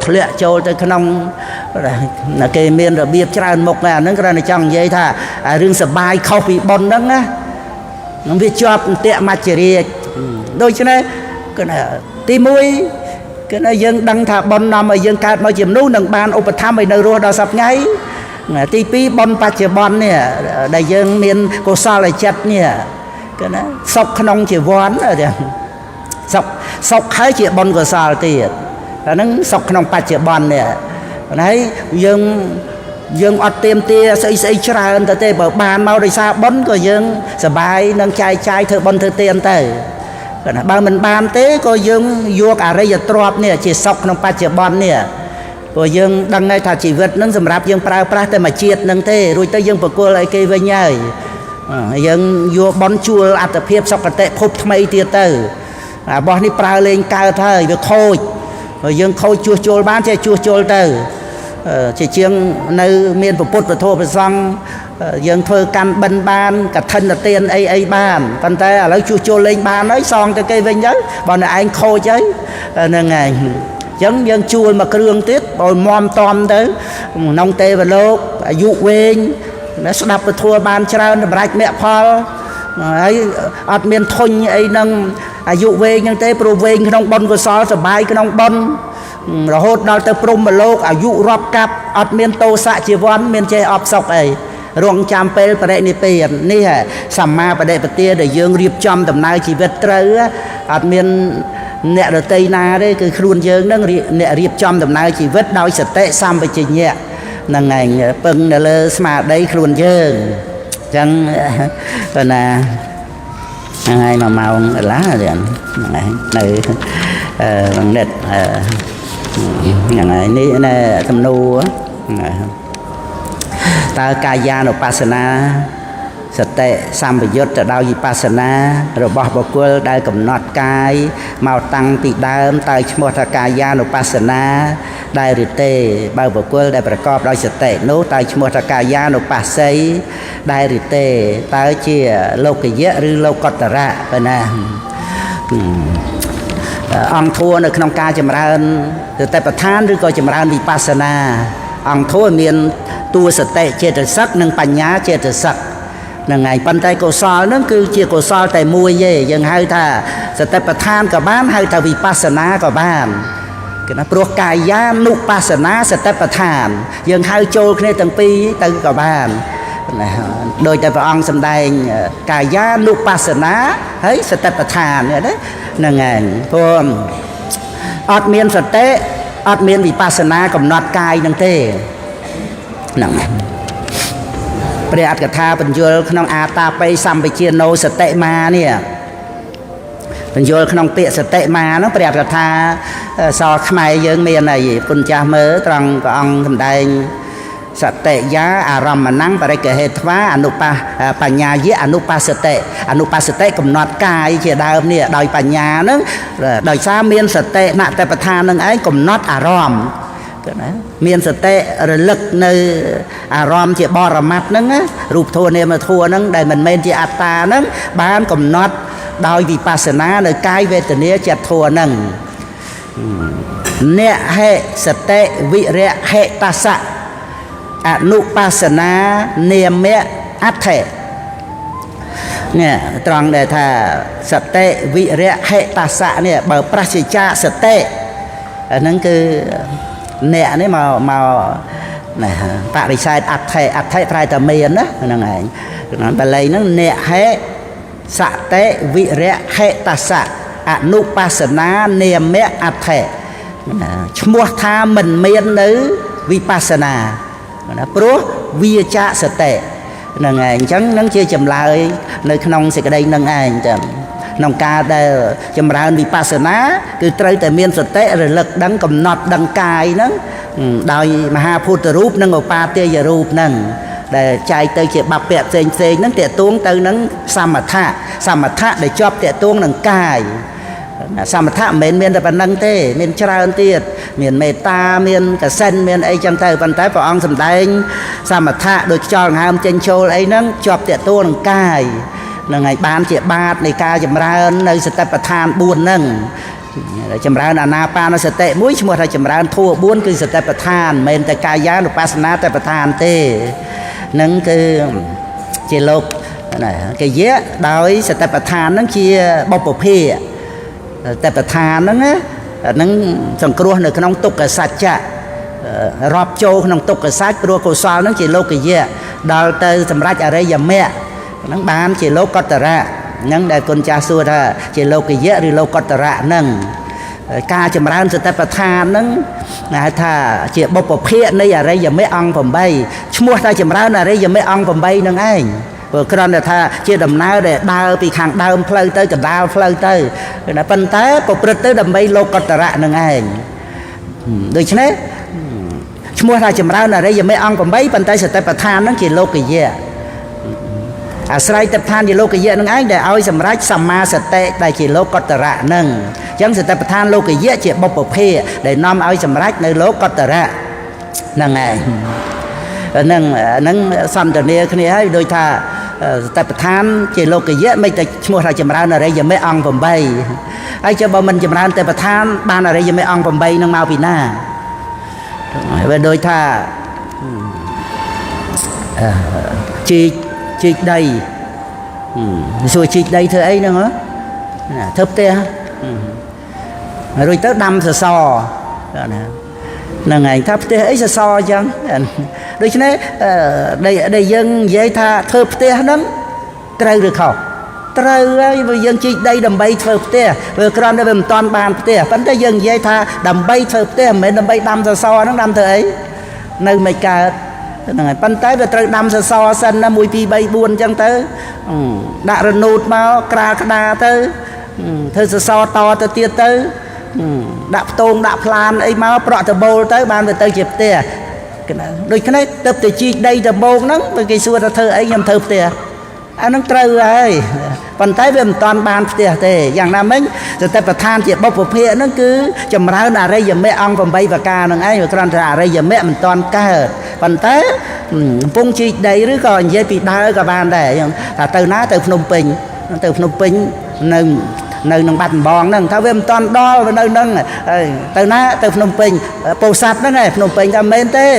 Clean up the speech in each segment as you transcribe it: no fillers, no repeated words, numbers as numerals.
ធ្លាក់ចូលទៅក្នុងគេមានរបៀបច្រើនមុខអាហ្នឹងគ្រាន់តែចង់និយាយថារឿងសបាយខុសពីបុណ្យហ្នឹងណានឹងវាជាប់អន្ទាក់មច្ចរាជដូច្នេះគឺទី1គឺយើងដឹងថាបុណ្យនាំឲ្យយើងកើតមកជាមនុស្សនឹងបានឧបត្ថម្ភឲ្យនៅរស់ដល់សប្តាហ៍ថ្ងៃទី2បុណ្យបច្ចុប្បន្ននេះដែលយើងមានកុសលចិត្តនេះគឺណាសុខក្នុងជីវ័នសុខសុខហើយជាបុណ្យកុសលទៀតអាហ្នឹងសុខក្នុងបច្ចុប្បន្ននេះហើយយើងអត់ទៀមទាស្អីស្អីច្រើនទៅទេបើបានមកដោយសារបុណ្យក៏យើងសប្បាយនឹងចែកចាយធ្វើបុណ្យធ្វើទានទៅណាបើមិនបានទេក៏យើងយកអរិយទ្រព្យនេះជាសុខក្នុងបច្ចុប្បន្ននេះព្រោះយើងដឹងហើយថាជីវិតនឹងសម្រាប់យើងប្រើប្រាស់តែមួយជាតិនឹងទេរួចទៅយើងប្រគល់ឲ្យគេវិញហើយយើងយកបុណ្យជួលអត្តភាពសុគតិភពថ្មីទៀតទៅអាបោះនេះប្រើលេងកើតហើយវាខូចបើយើងខូចជួសជុលបានចេះជួសជុលទៅជាជាងនៅមានពុទ្ធពធប្រសង្ឃយើងធ្វើកាន់បិណ្ឌបានកឋិនទានអីអីបានប៉ុន្តែឥឡូវជួសជុលលេងបានហើយសងទៅគេវិញទៅបើអ្នកឯងខូចហើយហ្នឹងហើយអញ្ចឹងយើងជួលមកគ្រឿងទៀតបើមមតំទៅក្នុងទេវលោកអាយុវែងស្ដាប់ពធបានច្រើនសម្រេចមគ្គផលហើយអត់មានធុញអីនឹងអាយុវែងហ្នឹងទេព្រោះវែងក្នុងបុណ្យកុសលសបាយក្នុងបុណ្យរហូតដល់ទៅព្រហ្មលោកអាយុរាប់កាប់អត់មានតោសៈជីវ័នមានចេះអបសុខអីរងចាំពេលបរិនិព្វាននេះសម្មាបដិបទាដែលយើងរៀបចំដំណើរជីវិតត្រូវអត់មានអ្នកដទៃណាទេគឺខ្លួនយើងនឹងអ្នករៀបចំដំណើរជីវិតដោយសតិសម្បជញ្ញៈហ្នឹងឯងពឹងនៅលើស្មារតីខ្លួនយើងអញ្ចឹងបើណាហ្នឹងហើយ1ម៉ោងកន្លះហ្នឹងឯងនៅបង្និតហ្នឹងហើយនេះណែសំណួរតើកាយានុបស្សនាសតិសម្បយុទ្ធទៅដោយវិបស្សនារបស់បុគ្គលដែលកំណត់កាយមកតាំងពីដើមតើឈ្មោះថាកាយានុបស្សនាដែរឬទេបើបុគ្គលដែលប្រកបដោយសតិនោះតើឈ្មោះថាកាយានុបស្សីដែរឬទេតើជាលោកយៈឬលោកតរៈប៉ុណ្ណាអង្គធัวនៅក្នុងការចម្រើនសតិប្បដ្ឋានឬក៏ចម្រើនវិបស្សនាអង្គធัวមានតួសតិចេតសិកនិងបញ្ញាចេតសិកហ្នឹងហើយប៉ុន្តែកុសលហ្នឹងគឺជាកុសលតែមួយទេយើងហៅថាសតិប្បដ្ឋានក៏បានហៅថាវិបស្សនាក៏បានគឺណាព្រោះកាយានុបស្សនាសតិប្បដ្ឋានយើងហៅចូលគ្នាទាំងពីរទៅក៏បានណាដោយតែព្រះអង្គសម្ដែងកាយានុបស្សនាហើយសតិប្បដ្ឋានណាហ្នឹងហើយព្រោះអត់មានសតិអត់មានវិបស្សនាកំណត់កាយហ្នឹងទេហ្នឹងព្រះអត្ថកថាបញ្យលក្នុងអាតាបិសម្បជាណោសតិមានេះបញ្យលក្នុងពាក្យសតិមាហ្នឹងព្រះអត្ថកថាសខ្មែរយើងមានអីគុណចាស់មើលត្រង់ព្រះអង្គសម្ដែងសតិយាអារម្មណੰបរិកហេត្វាអនុបបញ្ញាយៈអនុបស្សតិអនុបស្សតិកំណត់កាយជាដើមនេះដោយបញ្ញាហ្នឹងដោយសារមានសតិណតិបដ្ឋាននឹងឯងកំណត់អារម្មណ៍គឺណាមានសតិរលឹកនៅអារម្មណ៍ជាបរមត្តហ្នឹងរូបធម៌នាមធម៌ហ្នឹងដែលមិនមែនជាអត្តាហ្នឹងបានកំណត់ដោយវិបស្សនានៅកាយវេទនាចិត្តធម៌ហ្នឹងអ្នកហេសតិវិរៈហេតសៈអនុបស្សនានាមៈអដ្ឋិនេះត្រង់ដែលថាសតិវិរៈហេតសៈនេះបើប្រសិជ្ជៈសតិអាហ្នឹងគឺអ្នកនេះមកណាបរិស័ទអដ្ឋិអដ្ឋិប្រែតែមានណាហ្នឹងឯងបាលីហ្នឹងអ្នកហេសតិវិរៈហេតសៈអនុបស្សនានាមៈអដ្ឋិឈ្មោះថាមិនមាននៅវិបស្សនាណាព្រោះវាចាកសតិហ្នឹងឯងអញ្ចឹងនឹងជាចម្លើយនៅក្នុងសេចក្តីនឹងឯងចឹងក្នុងការដែលចម្រើនវិបស្សនាគឺត្រូវតែមានសតិរលឹកដឹងកំណត់ដឹងកាយហ្នឹងដោយមហាភូតរូបនិងឧបាទាយរូបហ្នឹងដែលចែកទៅជាបព្វៈផ្សេងផ្សេងហ្នឹងទាក់ទងទៅនឹងសមថៈសមថៈដែលជាប់ទាក់ទងនឹងកាយសមថៈមិនមែនមានតែប៉ុណ្្នឹងទេមានច្រើនទៀតមានមេត្តាមានកសិនមានអីចឹងទៅប៉ុន្តែព្រះអង្គសម្ដែងសមថៈដោយខ្យល់ដង្ហើមចេញចូលអីហ្នឹងជាប់ទាក់ទងនឹងកាយហ្នឹងហើយបានជាបាតនៃការចម្រើននៅសតិប្បដ្ឋាន4ហ្នឹង ចម្រើនអានាបានសតិមួយឈ្មោះថាចម្រើនធัว4គឺសតិប្បដ្ឋានមិនមែនតែកាយានុបស្សនាតែប្រឋានទេនឹងគឺជាលោកណាកិយៈដោយសតិប្បដ្ឋានហ្នឹងជាបុព្វភាសតិប្បដ្ឋានហ្នឹងណាហ្នឹងសង្គ្រោះនៅក្នុងទុក្ខសច្ចៈរាប់ចូលក្នុងទុក្ខសច្ចព្រោះកុសលហ្នឹងជាលោកយៈដល់ទៅសម្រេចអរិយមគ្គហ្នឹងបានជាលោកតរៈហ្នឹងដែលគុណចាស់សួរថាជាលោកយៈឬលោកតរៈហ្នឹងការចម្រើនសតិប្បដ្ឋានហ្នឹងហៅថាជាបុព្វភាគនៃអរិយមគ្គអង្គ8ឈ្មោះថាចម្រើនអរិយមគ្គអង្គ8ហ្នឹងឯងព្រោះគ្រាន់តែថាជាដំណើរដែលដើរពីខាងដើមផ្លូវទៅកណ្ដាលផ្លូវទៅប៉ុន្តែប្រព្រឹត្តទៅដើម្បីលោកតរៈហ្នឹងឯងដូច្នេះឈ្មោះថាចម្រើនអរិយមគ្គអង្គ8ប៉ុន្តែសតិប្បដ្ឋានហ្នឹងជាលោកយៈអាស្រ័យតដ្ឋានជាលោកយៈនឹងឯងដែលឲ្យសម្រេចសម្មាសតិដែលជាលោកតរៈហ្នឹងអញ្ចឹងសតិប្បដ្ឋានលោកយៈជាបុព្វភាដែលនាំឲ្យសម្រេចនៅលោកតរៈហ្នឹងឯងហ្នឹងសន្ទនាគ្នាហើយដូចថាសតិប្បដ្ឋានជាលោកយៈមិនតែឈ្មោះថាចម្រើនអរិយមគ្គអង្គ8ហើយចុះបើមិនចម្រើនតដ្ឋានបានអរិយមគ្គអង្គ8នឹងមកពីណាវាដូចថាជីកដីសួរជីកដីធ្វើអីហ្នឹងហ៎ធ្វើផ្ទះរួចទៅដាំសសរណាហ្នឹងឯងថាផ្ទះអីសសរអញ្ចឹងដូច្នេះដែលយើងនិយាយថាធ្វើផ្ទះហ្នឹងត្រូវឬខុសត្រូវហើយព្រោះយើងជីកដីដើម្បីធ្វើផ្ទះវាគ្រាន់តែវាមិនតាន់បានផ្ទះប៉ុន្តែយើងនិយាយថាដើម្បីធ្វើផ្ទះមិនមែនដើម្បីដាំសសរហ្នឹងដាំធ្វើអីនៅមិនកើតហ្នឹងហើយប៉ុន្តែវាត្រូវដាំសសរសិនណា1 2 3 4អញ្ចឹងទៅដាក់រនូតមកក្រាលក្តារទៅធ្វើសសរតទៅទៀតទៅដាក់ផ្ទងដាក់ផ្លានអីមកប្រក់តបូលទៅបានវាទៅជាផ្ទះដូច្នេះទៅទៅជីកដីដំបូងហ្នឹងបើគេសួរថាធ្វើអីខ្ញុំធ្វើផ្ទះអាហ្នឹងត្រូវហើយប៉ុន្តែវាមិនតាន់បានផ្ទះទេយ៉ាងណាមិញសតិប្បដ្ឋានជាបុព្វភាគហ្នឹងគឺចម្រើនអរិយមគ្គអង្គ8ប្រការហ្នឹងឯងវាគ្រាន់តែអរិយមគ្គមិនតាន់កើតប៉ុន្តែកំពុងជីកដីឬក៏និយាយពីដើរក៏បានដែរថាទៅណាទៅភ្នំពេញទៅភ្នំពេញនៅនឹងបាត់ដំបងហ្នឹងថាវាមិនតាន់ដល់វានៅហ្នឹងទៅណាទៅភ្នំពេញពោធិ៍សាត់ហ្នឹងឯងភ្នំពេញថាមិនមែនទេ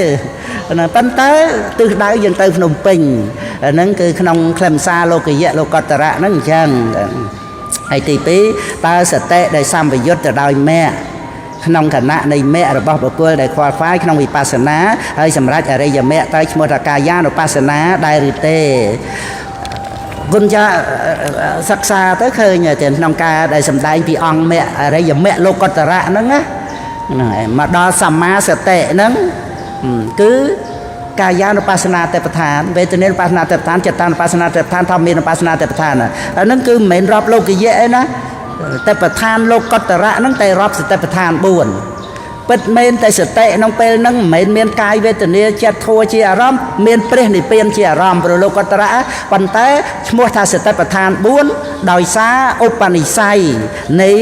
ប៉ុន្តែទិសដៅយើងទៅភ្នំពេញហ្នឹងគឺក្នុងខ្លឹមសារលោកយៈលោកតរៈហ្នឹងអញ្ចឹងហើយទី2តើសតិដែលសម្បយុទ្ធទៅដោយមគ្គក្នុងគណៈនៃមគ្គរបស់បុគ្គលដែលខ្វល់ខ្វាយក្នុងវិបស្សនាហើយសម្រាប់អរិយមគ្គតើឈ្មោះថាកាយានុបស្សនាដែរឬទេគុណចាសិក្សាទៅឃើញតែក្នុងការដែលសម្ដែងពីអង្គមគ្គអរិយមគ្គលោកតរៈហ្នឹងណាហ្នឹងឯងមកដល់សម្មាសតិហ្នឹងគឺកាយានុបស្សនាទេពដ្ឋានវេទនានុបស្សនាទេពដ្ឋានចិត្តានុបស្សនាទេពដ្ឋានធម្មានុបស្សនាទេពដ្ឋានអាហ្នឹងគឺមិនមែនរាប់លោកយៈឯណាទេពដ្ឋានលោកតរៈហ្នឹងតែរាប់សតិប្បដ្ឋាន4ពិតមែនតែសតិក្នុងពេលហ្នឹងមិនមែនមានកាយវេទនាចិត្តធัวជាអារម្មណ៍មានព្រះនិព្វានជាអារម្មណ៍ព្រោះលោកតរៈប៉ុន្តែឈ្មោះថាសតិប្បដ្ឋាន4ដោយសារឧបនិស្ស័យនៃ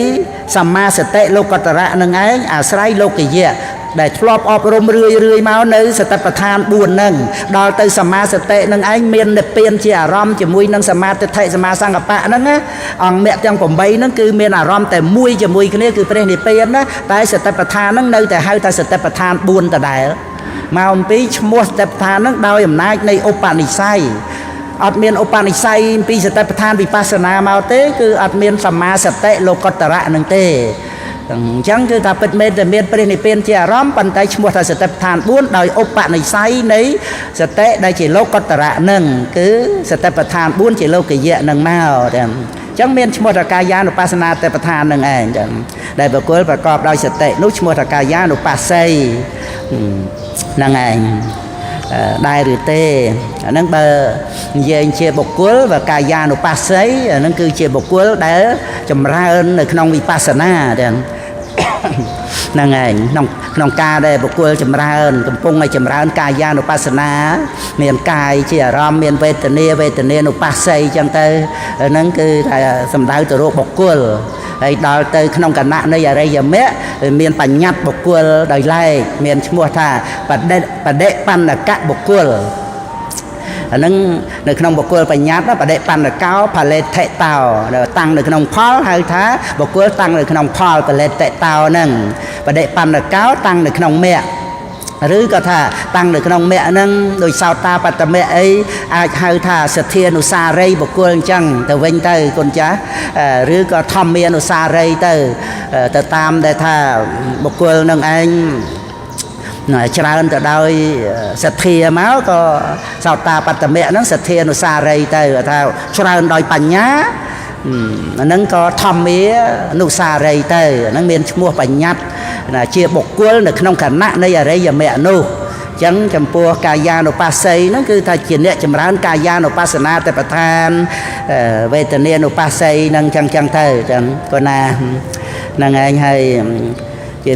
សម្មាសតិលោកតរៈនឹងឯងអាស្រ័យលោកយៈដែលធ្លាប់អប់រំរឿយរឿយមកនៅសតិប្បដ្ឋាន4ហ្នឹងដល់ទៅសមាសតិនឹងឯងមាននិព្វានជាអារម្មណ៍ជាមួយនឹងសមាទិដ្ឋិសមាសង្កបៈហ្នឹងណាអង្គមគ្គទាំង8ហ្នឹងគឺមានអារម្មណ៍តែមួយជាមួយគ្នាគឺព្រះនិព្វានណាតែសតិប្បដ្ឋានហ្នឹងនៅតែហៅថាសតិប្បដ្ឋាន4ដដែលមកអំពីឈ្មោះសតិប្បដ្ឋានហ្នឹងដោយអំណាចនៃឧបនិស្ស័យអត់មានឧបនិស្ស័យពីសតិប្បដ្ឋានវិបស្សនាមកទេគឺអត់មានសមាសតិលោកតរៈហ្នឹងទេអញ្ចឹងគឺថាពិតមែនតែមានព្រះនិព្វានជាអារម្មណ៍ប៉ុន្តែឈ្មោះថាសតិប្បដ្ឋាន4ដោយឧបនិស្ស័យនៃសតិដែលជាលោកតរៈនឹងគឺសតិប្បដ្ឋាន4ជាលោកយៈនឹងមកអញ្ចឹងមានឈ្មោះថាកាយានុបស្សនាទេពដ្ឋាននឹងឯងដែលបុគ្គលប្រកបដោយសតិនោះឈ្មោះថាកាយានុបស្សីហ្នឹងឯងដែរឬទេអាហ្នឹងបើនិយាយជាបុគ្គលបើកាយានុបស្សីអាហ្នឹងគឺជាបុគ្គលដែលចម្រើននៅក្នុងវិបស្សនាហ្នឹងឯងក្នុងការដែលបុគ្គលចម្រើនកំពុងឲ្យចម្រើនកាយានុបស្សនាមានកាយជាអារម្មណ៍មានវេទនាវេទនានុបស្សីអញ្ចឹងទៅហ្នឹងគឺថាសំដៅទៅរកបុគ្គលហើយដល់ទៅក្នុងគណៈនៃអរិយមគ្គមានបញ្ញត្តិបុគ្គលដោយឡែកមានឈ្មោះថាបដិបណ្ណកបុគ្គល អាហ្នឹងនៅក្នុងបុគ្គលបញ្ញត្តិបដិបណ្ណកោផលិទ្ធិតោតាំងនៅក្នុងផលហៅថាបុគ្គលតាំងនៅក្នុងផលផលិទ្ធិតោហ្នឹងបដិបណ្ណកោតាំងនៅក្នុងមគ្គឬក៏ថាតាំងនៅក្នុងមគ្គហ្នឹងដោយសោតាបត្តមគ្គអីអាចហៅថាសទ្ធានុសារីបុគ្គលអញ្ចឹងទៅវិញទៅគុណចាស់ឬក៏ធម្មានុសារីទៅទៅតាមដែលថាបុគ្គលនឹងឯងច្រើនទៅដោយសទ្ធាមកក៏សោតាបត្តមៈហ្នឹងសទ្ធានុសារីទៅថាច្រើនដោយបញ្ញាហ្នឹងក៏ធម្មានុសារីទៅហ្នឹងមានឈ្មោះបញ្ញត្តិជាបុគ្គលនៅក្នុងគណៈនៃអរិយមគ្គនោះចឹងចំពោះកាយានុបស្សីហ្នឹងគឺថាជាអ្នកចម្រើនកាយានុបស្សនាតបដ្ឋានវេទនានុបស្សីហ្នឹងចឹងចឹងទៅចឹងគាត់ណាហ្នឹងឯងហើយជា